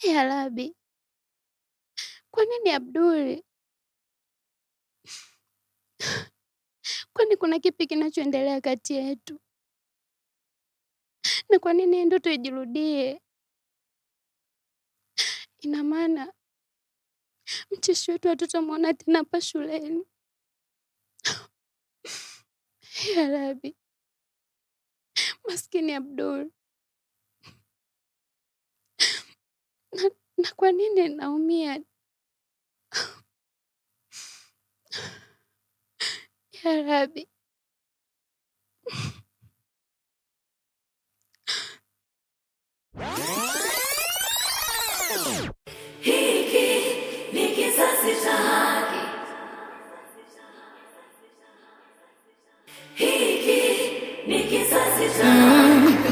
Ya Rabbi, kwa nini Abduli? Kwani kuna kipi kinachoendelea kati yetu? Na kwa nini ndoto ijirudie? Ina maana mcheshi wetu hatutamwona tena hapa shuleni. Ya Rabbi, maskini Abdul. Na kwa nini naumia? Ya Rabbi. Hiki ni kizazi cha haki. Hiki ni kizazi cha haki.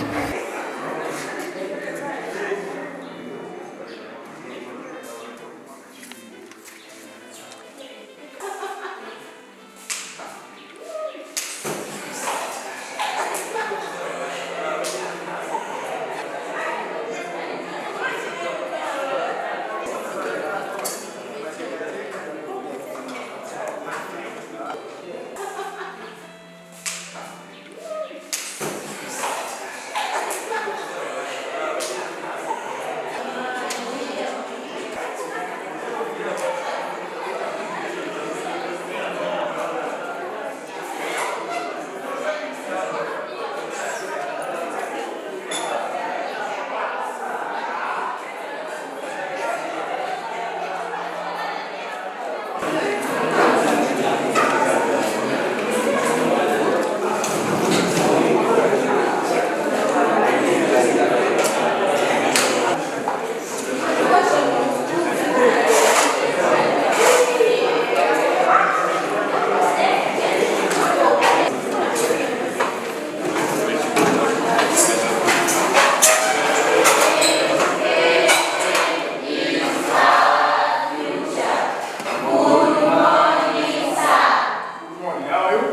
Good morning. How are you?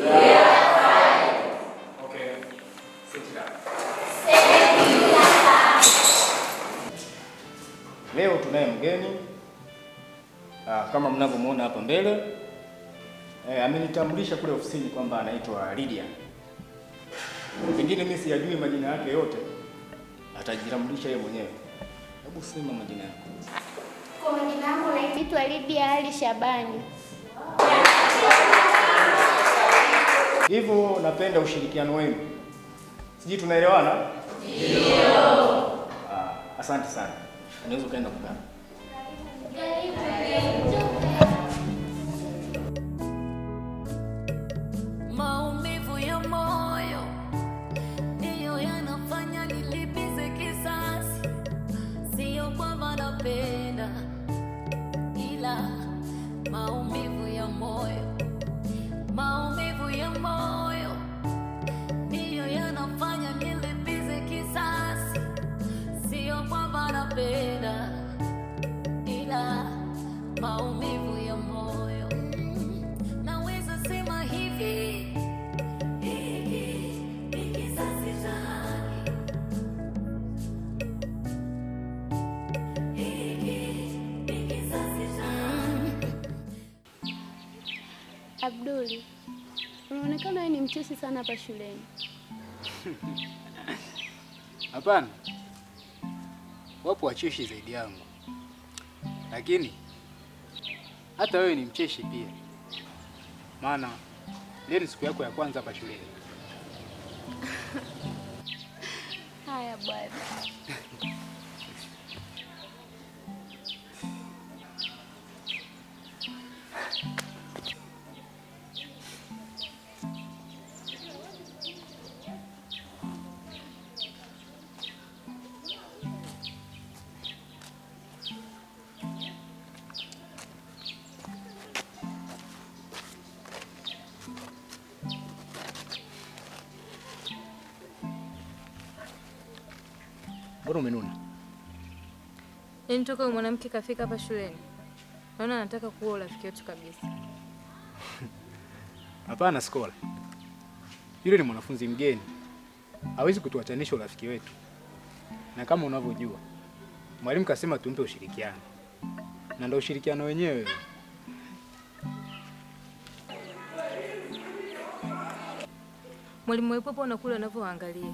Yeah, fine. Okay. Sit down. Leo tunaye mgeni kama mnavyomuona hapa mbele. Amenitambulisha kule ofisini kwamba anaitwa Lydia. Pengine mimi siyajui majina yake yote, atajitambulisha yeye mwenyewe. Hebu sema majina yako. Kwa majina yangu naitwa Lydia Ali Shabani. Hivyo napenda ushirikiano wenu. Sijui tunaelewana? Ndio. Asante sana. Unaweza ukaenda kukaa. Maumivu ya moyo ndiyo yanafanya nilipize kisasi. Sio kwamba napenda, ila maumivu ya moyo, maumivu ya moyo ndiyo yanafanya nilipize kisasi. Sio kwamba napenda, ila maumivu ya moyo. Naweza sema hivi, hiki ni kizazi cha haki. Hiki ni kizazi cha haki. Abduli, unaonekana wewe ni mcheshi sana hapa shuleni. Hapana, wapo wacheshi zaidi yangu, lakini hata wewe ni mcheshi pia, maana leo ni siku yako ya kwanza hapa shuleni. Haya bwana. Mbona umenuna? Yaani toka huyu mwanamke kafika hapa shuleni, naona anataka kuwa rafiki yetu kabisa. Hapana Skola, yule ni mwanafunzi mgeni, hawezi kutuachanisha urafiki wetu, na kama unavyojua Mwalimu kasema tumpe ushirikiano. Na ndio ushirikiano wenyewe. Mwalimu Mwaipopo unakula unavyoangalia.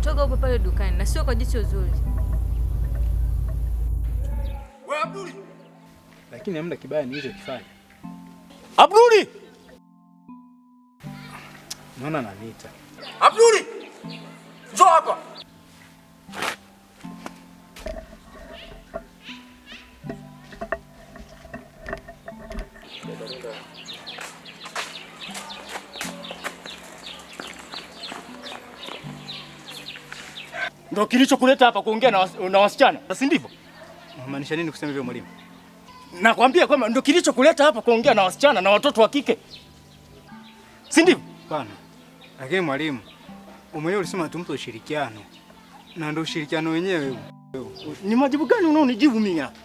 Toka upo pale dukani na sio kwa jicho zuri. Wewe Abduli! Lakini hamna kibaya nilichokifanya. Abduli! Naona ananiita. Abduli! Njoo hapa. Ndio kilichokuleta hapa kuongea na wasichana, si ndivyo? Unamaanisha nini kusema hivyo mwalimu? Nakwambia kwamba ndio kilichokuleta hapa kuongea na wasichana na watoto wa kike, si ndivyo? Hapana. Lakini mwalimu, mwenyewe ulisema tumpe ushirikiano. Na ndio ushirikiano wenyewe huu. Ni majibu gani unaonijibu mimi hapa?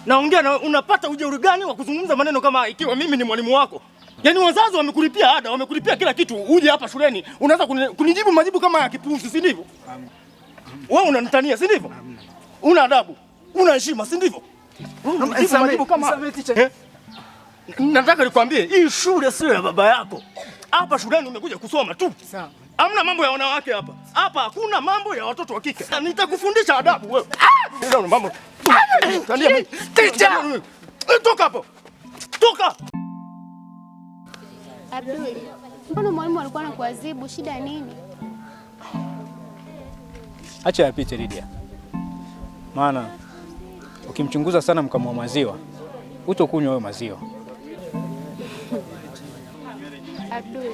Naongea na unapata ujeuri gani wa kuzungumza maneno kama ikiwa mimi ni mwalimu wako? Yaani wazazi wamekulipia ada, wamekulipia kila kitu, uje hapa shuleni unaanza kunijibu majibu kama ya kipuuzi, si ndivyo? Wewe unanitania, si ndivyo? Una adabu, una heshima, si ndivyo? Wewe majibu kama nataka nikwambie hii shule sio ya baba yako. Hapa shuleni umekuja kusoma tu. Sawa. Hamna mambo ya wanawake hapa. Hapa hakuna mambo ya watoto wa kike. Nitakufundisha adabu wewe. Mambo. Teacher! Toka hapo. Toka. Abduli, mbona mwalimu alikuwa anakuadhibu? Shida nini? Acha yapite Lydia. Maana ukimchunguza sana mkamua maziwa, hutokunywa wewe maziwa. Abdul,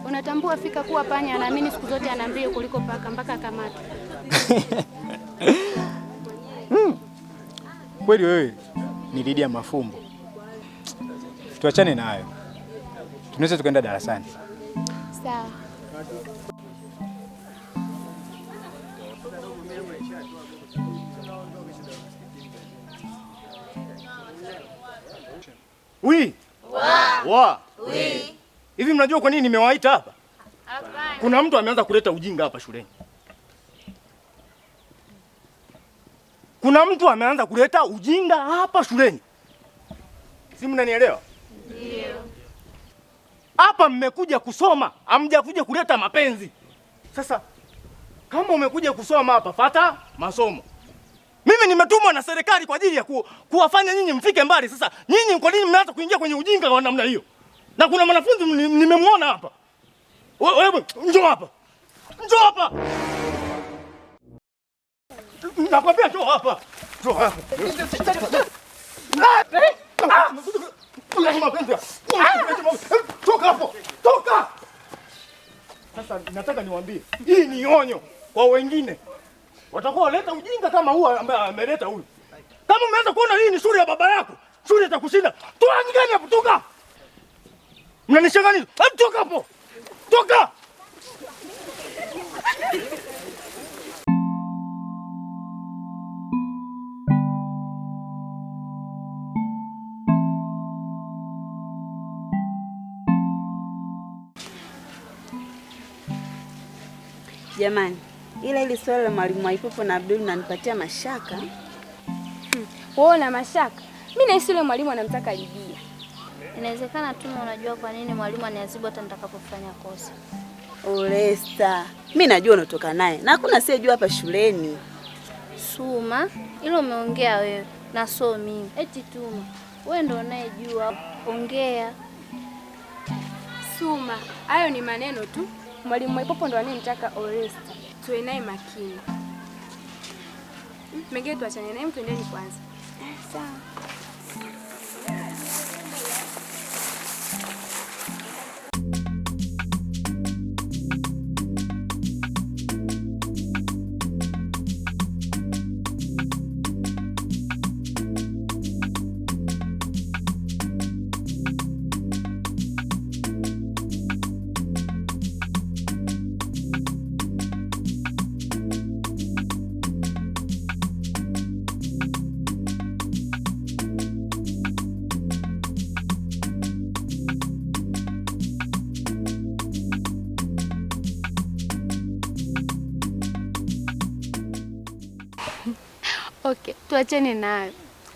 unatambua fika kuwa panya anaamini siku zote ana mbio kuliko paka mpaka akamatwe. Kweli wewe ni Lydia Mafumbo. Tuachane na hayo. Tunaweza tukaenda darasani. Sawa. Wi. Wa. Wa. Wi. Hivi mnajua kwa nini nimewaita hapa? Hapana. Kuna mtu ameanza kuleta ujinga hapa shuleni. Kuna mtu ameanza kuleta ujinga hapa shuleni. Si mnanielewa? Ndio. Hapa mmekuja kusoma, hamjakuja kuleta mapenzi. Sasa kama umekuja kusoma hapa, fata masomo. Mimi nimetumwa na serikali kwa ajili ya kuwafanya nyinyi mfike mbali. Sasa nyinyi kwa nini mmeanza kuingia kwenye ujinga wa namna hiyo? Na kuna mwanafunzi nimemuona hapa. Wewe njoo hapa. Njoo hapa. Nakwambia njoo hapa. Njoo hapa. Toka hapo. Toka. Sasa nataka niwaambie, hii ni onyo kwa wengine. Watakuwa waleta ujinga kama huu ambaye ameleta huyu. Kama umeanza kuona hii ni shule ya baba yako, shule itakushinda. Toa nyingine hapo, toka. Mnanishangalia? Toka hapo. Toka. Jamani, ila hili swala la mwalimu Mwaipopo na Abdul nanipatia mashaka. Wewe una mashaka? Mimi nahisi yule mwalimu anamtaka Lidia. Inawezekana tu unajua kwa nini mwalimu aniadhibu hata nitakapofanya kosa. Olesta, mimi najua unatoka naye na hakuna asiyejua hapa shuleni. Suma, ilo umeongea wewe na so mimi. Eti Tuma, wewe ndio unayejua. Ongea. Suma, hayo ni maneno tu. Mwalimu Mwaipopo ndo anayemtaka Oresta. Tuwe naye makini. Mengine tuachane naye, twendeni kwanza. Sawa. Okay, tuachane nayo.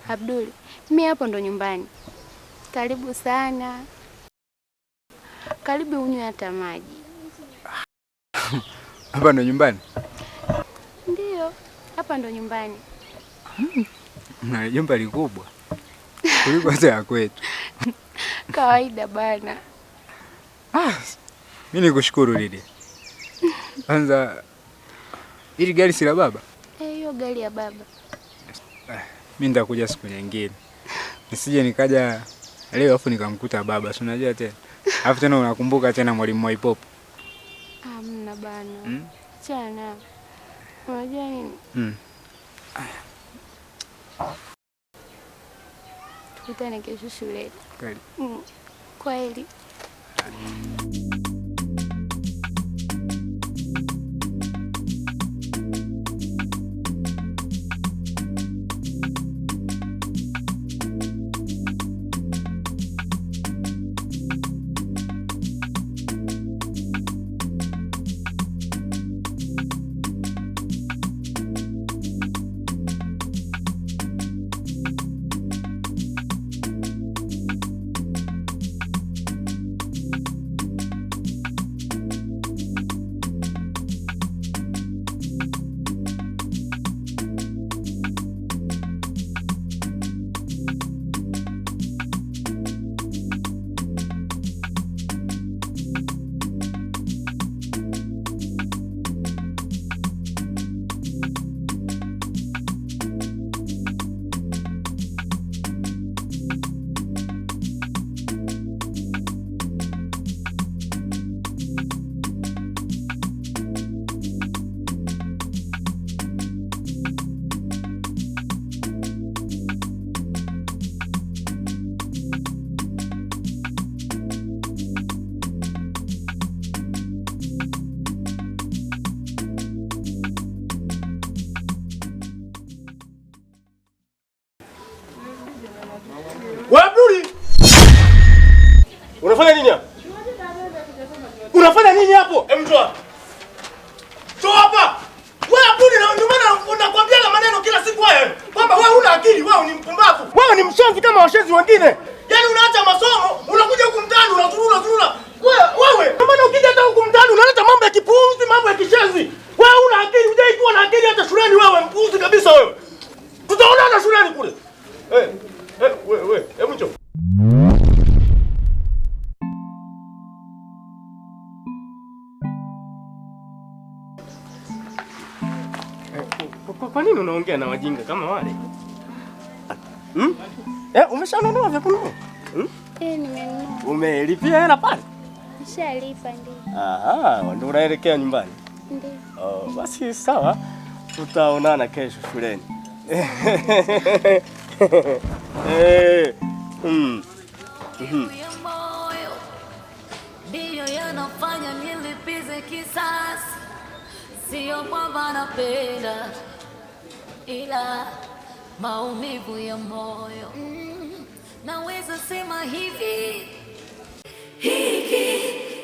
Abdul, mimi hapo ndo nyumbani. Karibu sana. Karibu unywe hata maji. Hapa ndo nyumbani? Ndio, hapa ndo nyumbani. Na jumba likubwa kuliko hata ya kwetu. Kawaida bana. Mimi nikushukuru Lidia. Kwanza hili gari si la baba? Hiyo gari ya baba. Mimi nitakuja siku nyingine. Nisije nikaja leo afu nikamkuta baba, si unajua tena. Alafu tena unakumbuka tena mwalimu Mwaipopo. Hamna bana. Chana. Unajua nini? Tukutane kesho shuleni. Kweli. Kweli. Unafanya nini hapo? Unafanya nini hapo? Hem, toa. Toa hapa. Wewe Abduli, ndio maana unakwambia maneno kila siku haya. Kwamba wewe huna akili, wewe ni mpumbavu. Wewe ni mshenzi kama washenzi wengine. Yaani unaacha masomo, unakuja huku mtaani unazurura zurura. Wewe, ndio maana ukija hata huku mtaani unaleta mambo ya kipuuzi, mambo ya kishenzi. Wewe huna akili, hujai kuwa na akili hata shuleni wewe, mpuuzi kabisa wewe. Tutaonana shuleni kule. Wewe, hebu njoo. Kwa nini unaongea na wajinga kama wale? Umeshanunua vya kununua? Nimenunua. Umelipia hela pale? Nishalipa ndio. Aha, ndio unaelekea nyumbani? Ndio. Oh, basi sawa. Tutaonana kesho shuleni. Ndio yanafanya nilipize kisasi. Sio kwamba napenda ila maumivu ya moyo. Naweza sema hivi, hiki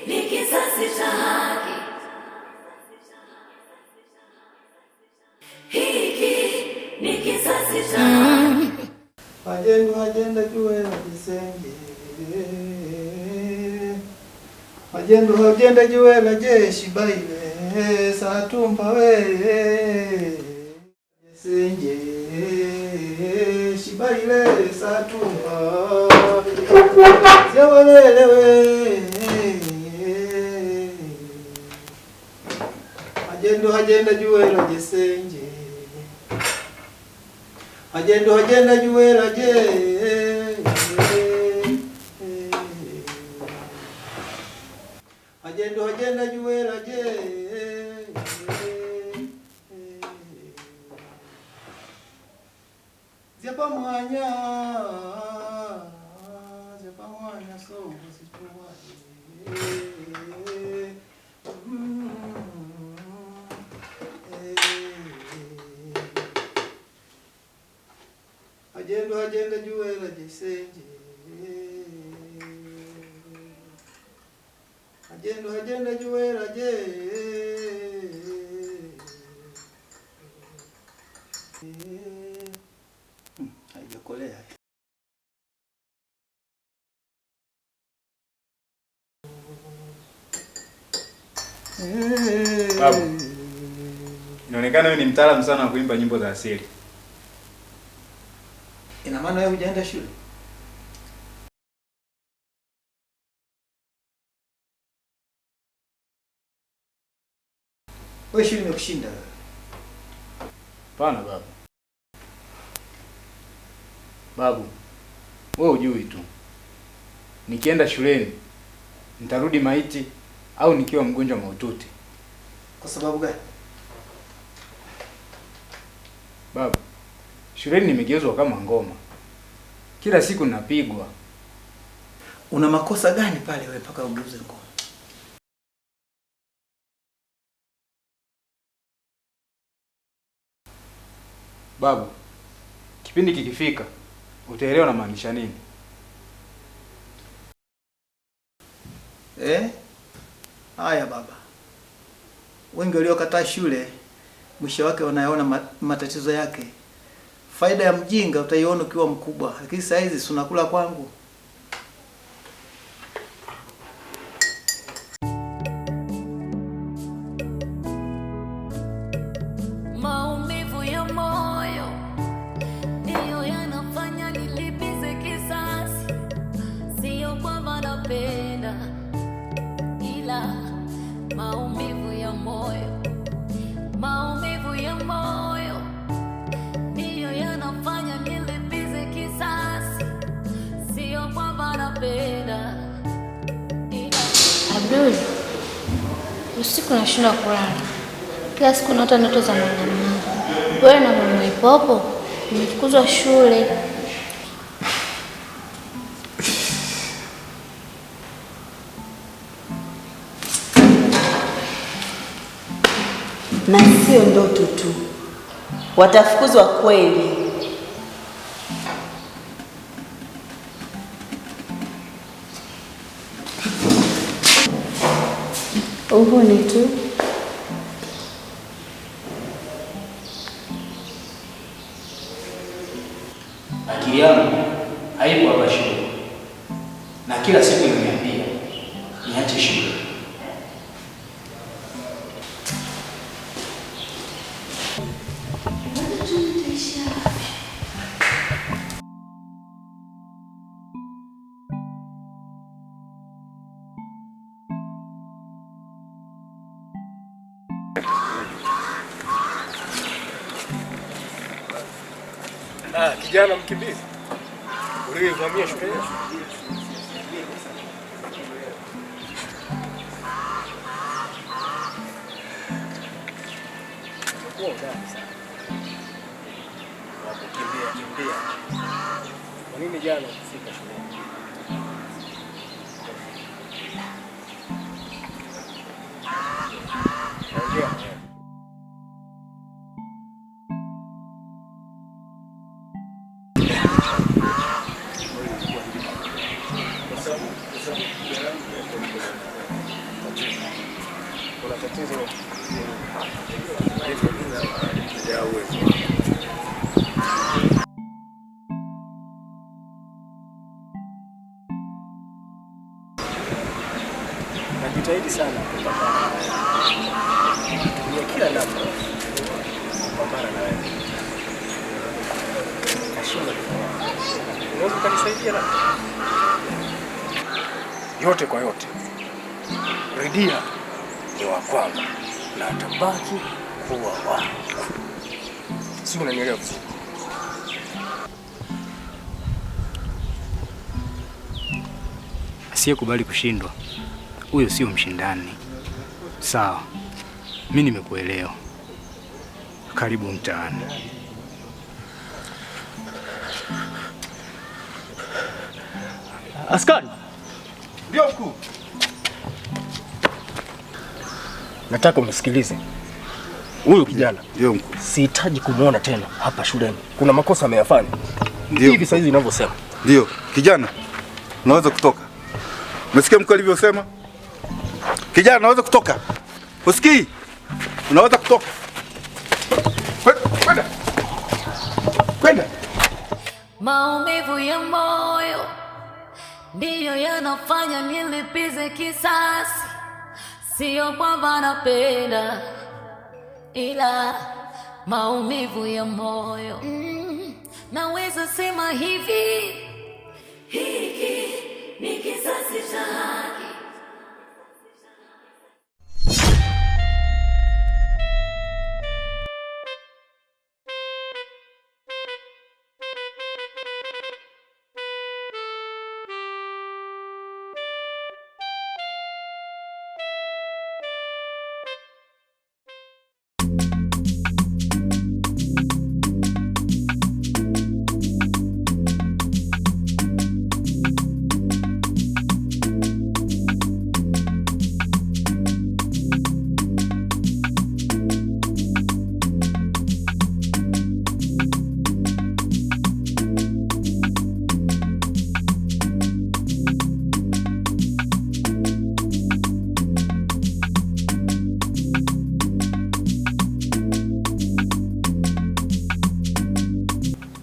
ni kisasi cha haki. Hiki ni kisasi cha haki. Ajenda ajenda juwe jisenge. Ajenda ajenda juwe la jeshi baile satumba we. Senje shibaile satumba. Siawalelewe. Ajenda ajenda juwe la jesenje. Ajenda ajenda juwe la je. Ajenda ajenda juwe la je. Ziapa mwanya so situwa. Ajenda ajenda juwe la jesenje. Ajenda ajenda juwe la je. Babu, inaonekana wewe ni mtaalamu sana wa kuimba nyimbo za asili. Ina maana wewe hujaenda shule? Wewe shule imekushinda wewe. Hapana babu. Babu, wewe hujui tu. Nikienda shuleni nitarudi maiti au nikiwa mgonjwa mahututi. Kwa sababu gani? Babu, shuleni nimegeuzwa kama ngoma. Kila siku napigwa. Una makosa gani pale wewe mpaka ugeuze ngoma? Babu, kipindi kikifika utaelewa namaanisha nini. Eh? Haya baba. Wengi waliokataa shule mwisho wake wanayaona matatizo yake. Faida ya mjinga utaiona ukiwa mkubwa, lakini saa hizi si unakula kwangu. Maumivu ya moyo ndiyo yanafanya nilipize kisasi, sio kwamba napenda, ila maumivu ya moyo, maumivu ya moyo ndiyo yanafanya nilipize kisasi, sio kwamba napenda, ila Abdul, usiku nashindwa kulala. Kila siku naota ndoto za maandamano. Wewe na Mama Ipopo mmefukuzwa shule. Na sio ndoto tu, watafukuzwa kweli. Uhuni tu. Akili yangu haipo hapa shule, na kila siku inaniambia niache shule. Kijana mkimbizi uliyevamia shule yetu. Umekuwa hodari sana wa kukimbia kimbia. Kwa nini jana ukufika shuleni? Ongea na wewe. Kuna tatizo ya uwezo. Najitahidi sana kupambana na wewe. Natumia kila namna kupambana na wewe. Nashindwa kufanya. Unaweza ukanisaidia labda? Yote kwa yote, Redia ni wa kwangu na atabaki kuwa wangu. Si unanielewa vizuri? Asiyekubali kushindwa huyo sio mshindani. Sawa, mi nimekuelewa. Karibu mtaani. Askari. Ndio mkuu. Nataka unisikilize. Huyu kijana Ndio mkuu. sihitaji kumuona tena hapa shuleni. Kuna makosa ameyafanya. Ndio. Hivi saizi ninavyosema. Ndio, kijana. Unaweza kutoka. Umesikia mkuu alivyosema? Kijana, unaweza kutoka. Usikii? Unaweza kutoka. Kwenda. Kwenda. Maumivu ya moyo ndiyo yanafanya nilipize kisasi, Sio kwamba napenda, ila maumivu ya moyo. Naweza sema hivi, hiki ni kisasi cha haki.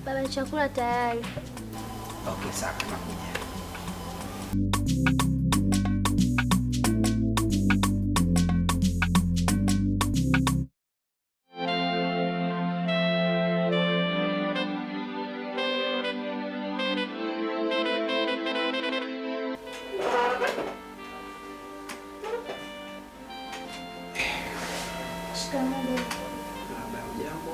Baba, chakula tayari. Okay, sawa, nakuja. Shikamoo. Baba, hujambo?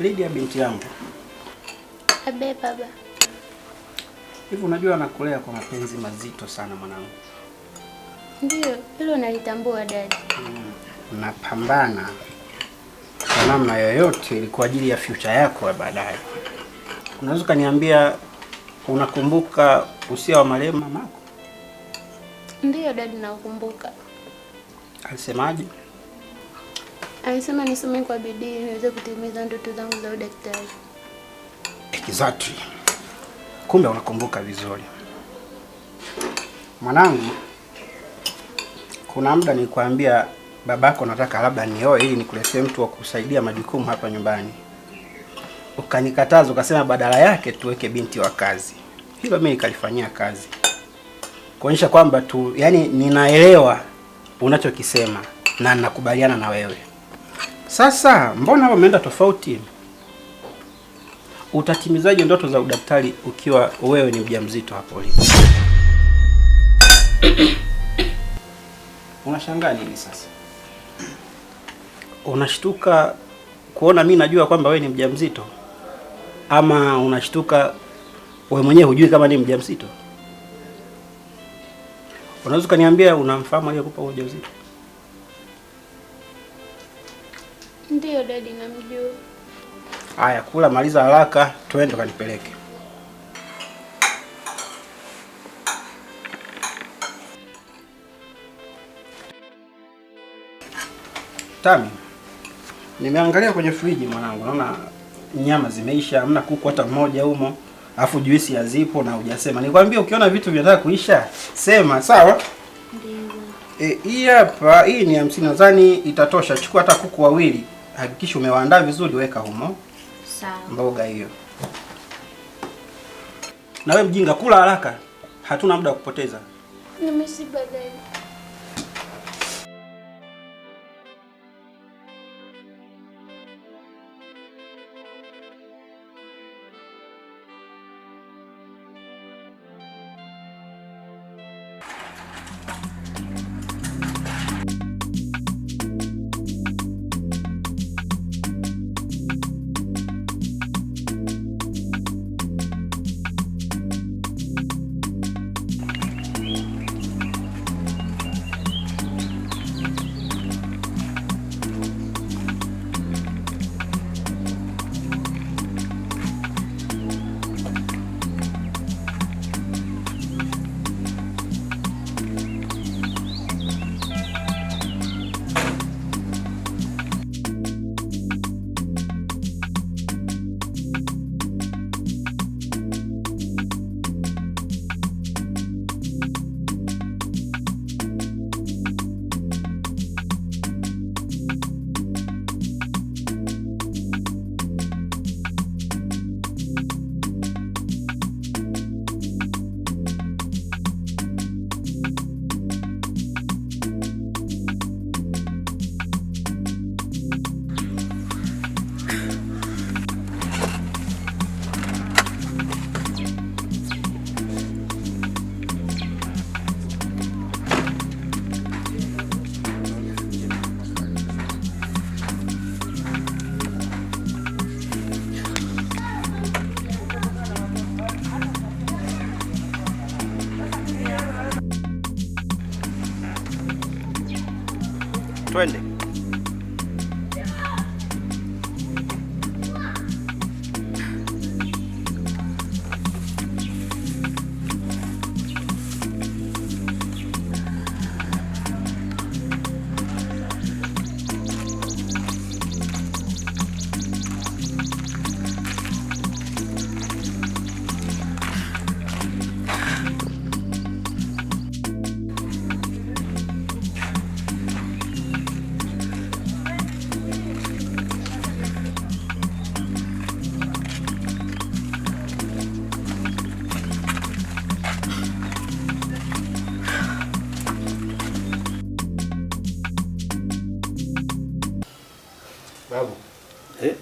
Lydia binti yangu, Abe baba. hivi unajua nakulea kwa mapenzi mazito sana mwanangu. Ndiyo, hilo nalitambua dadi. Napambana kwa namna yoyote ili kwa ajili ya future yako ya baadaye. Unaweza ukaniambia unakumbuka usia wa marehemu mamako? Ndiyo dadi, naukumbuka. Alisemaje? Alisema nisome kwa bidii niweze kutimiza ndoto zangu za udaktari. Exactly. Kumbe unakumbuka vizuri. Mwanangu, kuna muda nilikwambia babako nataka labda nioe ili nikuletee mtu wa kusaidia majukumu hapa nyumbani. Ukanikataza ukasema badala yake tuweke binti wa kazi. Hilo mimi nikalifanyia kazi. Kuonyesha kwamba tu, yani ninaelewa unachokisema na nakubaliana na wewe. Sasa mbona hapo umeenda tofauti? Utatimizaje ndoto za udaktari ukiwa wewe ni mjamzito hapo ulipo? Unashangaa nini sasa? Unashtuka kuona mimi najua kwamba wewe ni mjamzito? Ama unashtuka wewe mwenyewe hujui kama ni mjamzito? Unaweza ukaniambia unamfahamu aliyekupa ujauzito? Ndiyo dadi, namjua. Haya, kula, maliza haraka, twende kanipeleke. Tami, nimeangalia kwenye friji mwanangu, naona nyama zimeisha, hamna kuku hata mmoja humo, alafu juisi hazipo na hujasema. Nikwambia ukiona vitu vinataka kuisha, sema, sawa? Ndiyo. Hii hapa, hii ni 50 nadhani itatosha. Chukua hata kuku wawili, hakikisha umewaandaa vizuri, weka humo. Sawa. Mboga hiyo. Na wewe mjinga, kula haraka. Hatuna muda wa kupoteza. Nimeshiba dadi. Twende. Babu. Eh?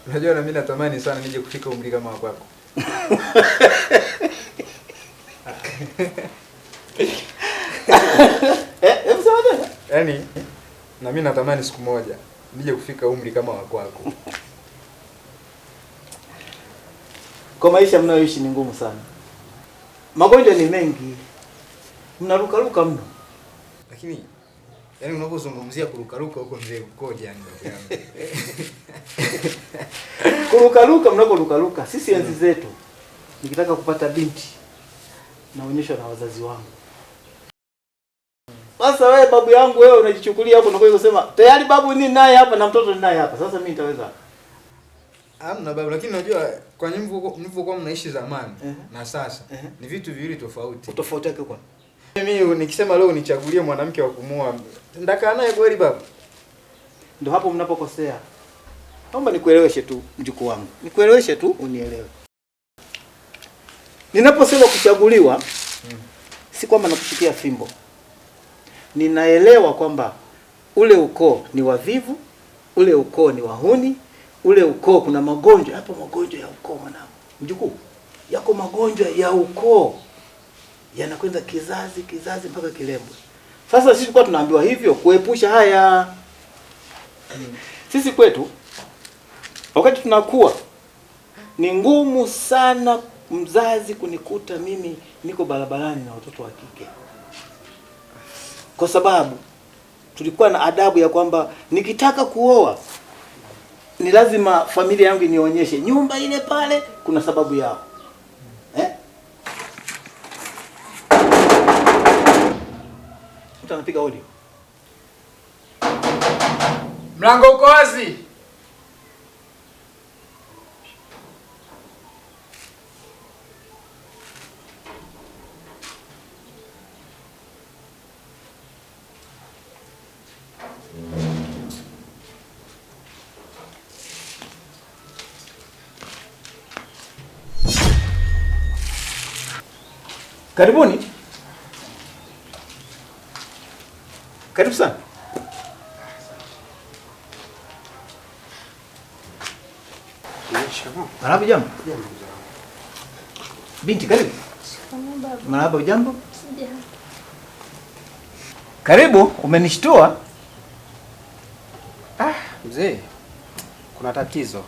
Unajua na mimi natamani sana nije kufika umri kama wa kwako. Hebu sema tena. Yaani na mimi natamani siku moja nije kufika umri kama wa kwako. Kwa maisha mnayoishi ni ngumu sana. Magonjwa ni mengi. Mnarukaruka mno. Lakini yaani unapozungumzia kurukaruka huko mzee ukoje yani ndugu yangu? Kurukaruka mnakorukaruka, sisi enzi zetu nikitaka kupata binti naonyeshwa na wazazi wangu. Sasa wewe babu yangu wewe unajichukulia hapo unakuja kusema tayari babu ni naye hapa na mtoto ni naye hapa. Sasa mimi nitaweza? Hamna babu, lakini unajua kwa mlivyokuwa mnaishi zamani na sasa ni vitu viwili tofauti. Tofauti yake kwa mimi nikisema leo nichagulie mwanamke wa kumuoa, ndakaa naye kweli babu? Ndio hapo mnapokosea. Naomba nikueleweshe tu mjukuu wangu. Nikueleweshe tu unielewe. Ninaposema kuchaguliwa si kwamba nakushikia fimbo. Ninaelewa kwamba ule ukoo ni wavivu, ule ukoo ni wahuni, ule ukoo kuna magonjwa. Hapo magonjwa ya ukoo mwanangu. Mjukuu, yako magonjwa ya ukoo yanakwenda kizazi kizazi mpaka kilembwe. Sasa sisi tulikuwa tunaambiwa hivyo kuepusha haya. Sisi kwetu wakati tunakuwa ni ngumu sana mzazi kunikuta mimi niko barabarani na watoto wa kike. Kwa sababu tulikuwa na adabu ya kwamba nikitaka kuoa ni lazima familia yangu inionyeshe nyumba ile pale kuna sababu yao. Mtu anapiga hodi. Mlango uko wazi. Karibuni. Karibu sana. Marhaba jambo. Binti karibu. Marhaba jambo. Karibu, umenishtua. Mzee, kuna tatizo.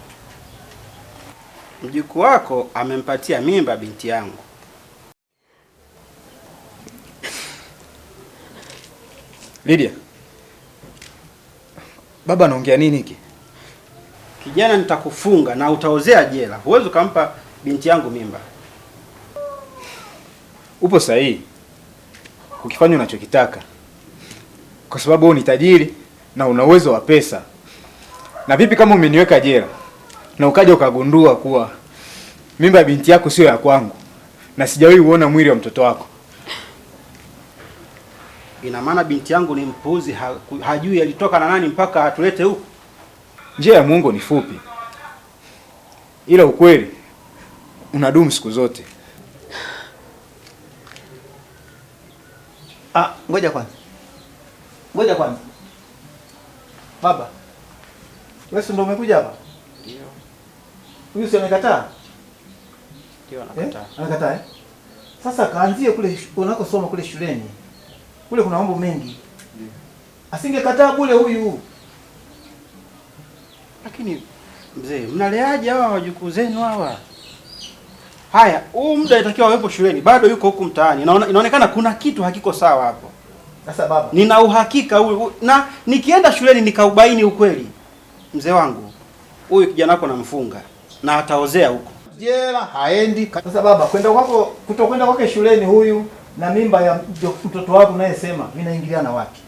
Mjukuu wako amempatia mimba binti yangu. Lydia, baba anaongea nini hiki? Kijana, nitakufunga na utaozea jela. Huwezi kumpa binti yangu mimba. Upo sahihi ukifanya unachokitaka, kwa sababu wewe ni tajiri na una uwezo wa pesa. Na vipi kama umeniweka jela na ukaja ukagundua kuwa mimba ya binti yako sio ya kwangu na sijawahi uona mwili wa mtoto wako? Ina maana binti yangu ni mpuzi, hajui alitoka na nani mpaka atulete huku. Njia ya Mungu ni fupi, ila ukweli unadumu siku zote. Ngoja kwanza. Ngoja kwanza. Baba, wewe si ndio umekuja hapa? Ndio. Huyu si amekataa? Ndio, anakataa. Anakataa eh? Sasa kaanzie kule unakosoma kule shuleni. Kule kuna mambo mengi. Ndio. Asingekataa bure huyu. Lakini mzee, mnaleaje hawa wajukuu zenu hawa? Haya, huu muda itakiwa awepo shuleni, bado yuko huku mtaani. Inaonekana kuna kitu hakiko sawa hapo. Sasa baba, nina uhakika huyu, na nikienda shuleni nikaubaini ukweli, mzee wangu, huyu kijana wako namfunga na ataozea huko. Jela haendi. Sasa baba, kwenda kwako kutokwenda kwake shuleni huyu na mimba ya mtoto wako unayesema vinaingiliana wapi?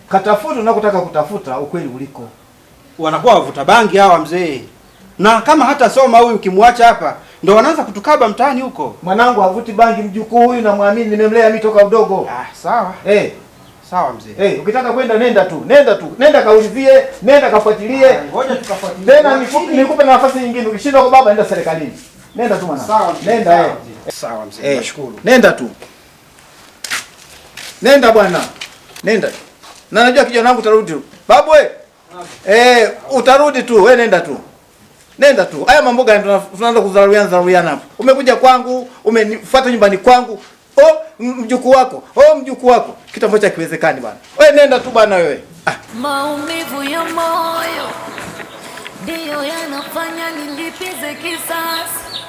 Katafuta unakotaka kutafuta ukweli uliko. Wanakuwa wavuta bangi hawa mzee. Na kama hata soma huyu ukimwacha hapa ndo wanaanza kutukaba mtaani huko. Mwanangu havuti bangi, mjukuu huyu namwamini, nimemlea mimi toka udogo. Ah, sawa. Sawa mzee. Ukitaka kwenda nenda tu. Nenda tu. Nenda kaulizie, nenda kafuatilie. Ngoja tukafuatilie. Tena nikupe nafasi nyingine. Ukishindwa kwa baba nenda serikalini. Nenda tu mwanangu. Sawa mzee. Nenda Sawa mzee. Nashukuru. Nenda tu. Nenda bwana. Nenda. Na najua kijana wangu utarudi tu. Babu we. Utarudi tu. Wewe nenda tu. Nenda tu. Haya mambo gani tunaanza kudharauliana hapa? Umekuja kwangu, umenifuata nyumbani kwangu. Oh, mjukuu wako. Oh, mjukuu wako. Kitu ambacho hakiwezekani bwana. Wewe nenda tu bwana wewe. Maumivu ya moyo ndiyo yanafanya nilipize kisasi.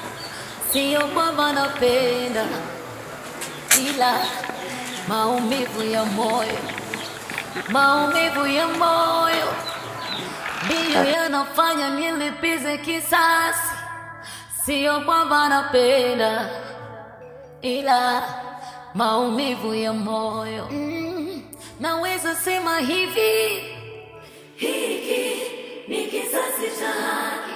Sio kwamba napenda, ila maumivu ya moyo, maumivu ya moyo ndiyo yanafanya nilipize kisasi. Sio kwamba napenda, ila maumivu ya moyo. Naweza sema hivi, hiki ni kisasi cha haki.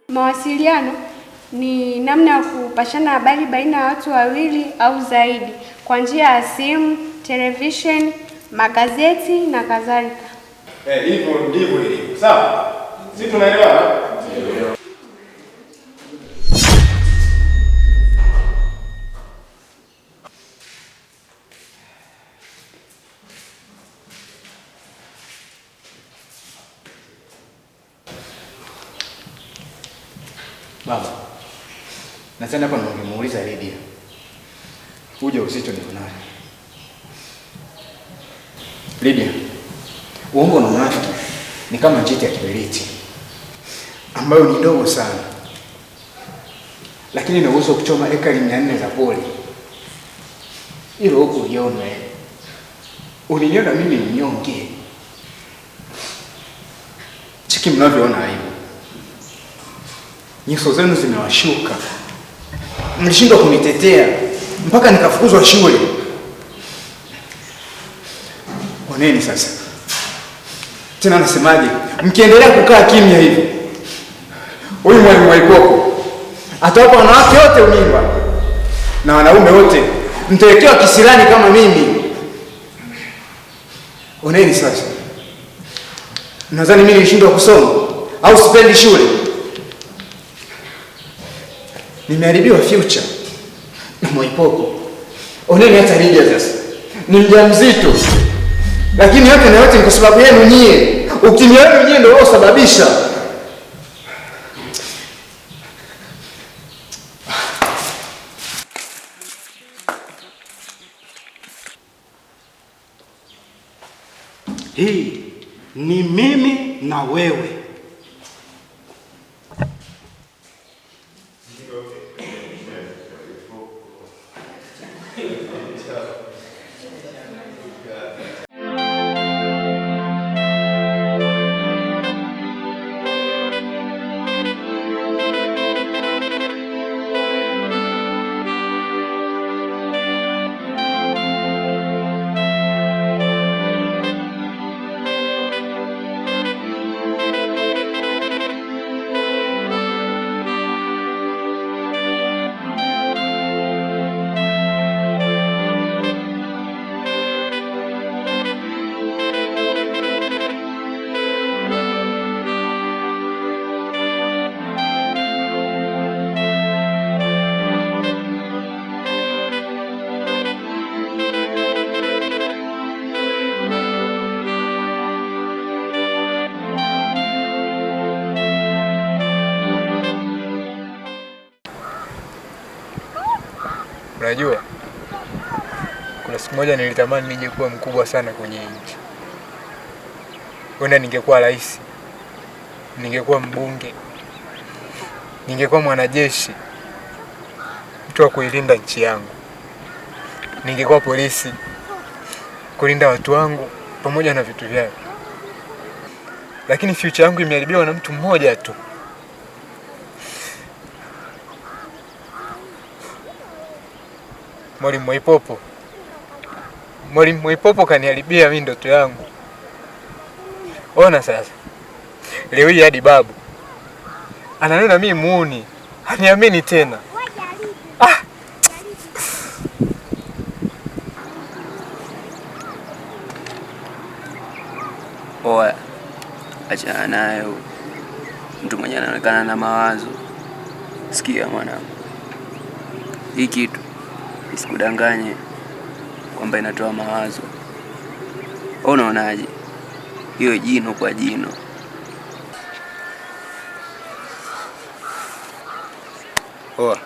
Mawasiliano ni namna ya kupashana habari baina ya watu wawili au zaidi kwa njia ya simu, television, magazeti na kadhalika. Hivyo ndivyo ilivyo. Sawa? Sisi tunaelewana? Ndio. Baba, nadhani hapa ndo ungemuuliza Lydia ujauzito ni nani. Lydia, uongo na unafiki ni kama njiti ya kiberiti ambayo ni ndogo sana, lakini ina uwezo kuchoma ekari 400 za pori. Hilo huko uliona wewe. Uliniona mimi mnyonge. Chiki mnavyoona aibu. Nyuso zenu zimewashuka. Mlishindwa kunitetea mpaka nikafukuzwa shule. Oneni sasa. Tena nasemaje? Mkiendelea kukaa kimya hivi, huyu mwalimu Mwaipopo atawapa wanawake wote mimba na wanaume wote mtawekewa kisirani kama mimi. Oneni sasa. Nadhani mimi nilishindwa kusoma au sipendi shule? Nimeharibiwa future na Mwaipopo. Oneni hata Lydia sasa ni mjamzito, lakini yote na yote ni kwa sababu yenu nyie. Ukimya wenu nyie ndio uliosababisha. Hii ni mimi na wewe. Unajua, kuna siku moja nilitamani nije kuwa mkubwa sana kwenye nchi. Wenda ningekuwa rais, ningekuwa mbunge, ningekuwa mwanajeshi, mtu wa kuilinda nchi yangu. Ningekuwa polisi kulinda watu wangu pamoja na vitu vyao. Lakini future yangu imeharibiwa na mtu mmoja tu. Mwalimu Mwaipopo. Mwalimu Mwaipopo kaniharibia mimi ndoto yangu. Ona sasa. Leo hii hadi babu ananiona mimi muuni, haniamini tena. Ah. Oya, achana nayo. Mtu mwenye anaonekana na mawazo. Sikia mwanangu, hii kitu isikudanganye kwamba inatoa mawazo. Unaonaje? Hiyo jino kwa jino. Oa,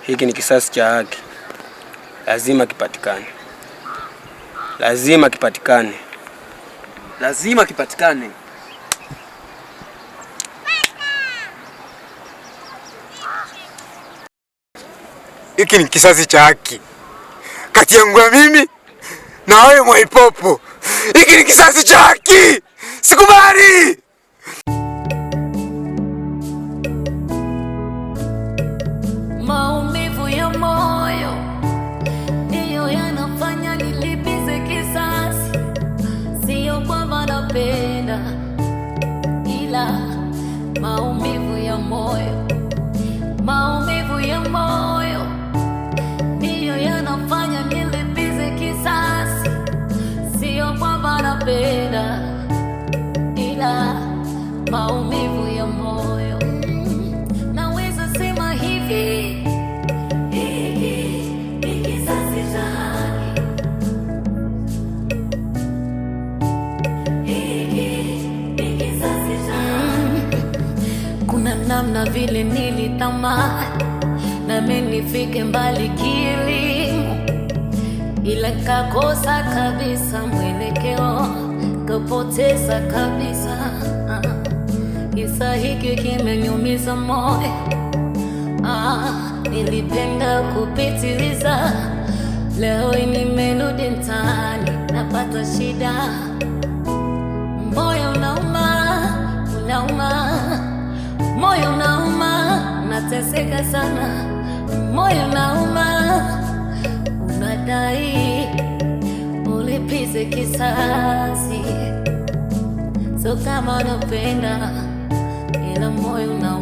hiki ni kisasi cha haki. Lazima kipatikane. Lazima kipatikane. Lazima kipatikane. Hiki ni kisasi cha haki kati yangu ya mimi na wewe Mwaipopo. Hiki ni kisasi cha haki. Sikubali. Maumivu ya moyo ndiyo yanafanya nilipize kisasi. Sio kwamba napenda, ila maumivu ya moyo, maumivu ya moyo ndiyo yanafanya nilipize kisasi. Sio kwamba napenda, ila maumivu ya moyo. Naweza sema hivi, hiki ni kisasi cha haki. Hiki ni kisasi cha haki. Kuna namna vile nilitamani nami nifike mbali kielimu, ila kakosa kabisa mwelekeo, kapoteza kabisa. Kisa hiki kimeniumiza moyo. Nilipenda kupitiliza, leo nimerudi mtaani napata shida. Moyo unauma, unauma, moyo unauma, nateseka sana. Moyo unauma, unadai ulipize kisasi. So kama unapenda, ila moyo unauma.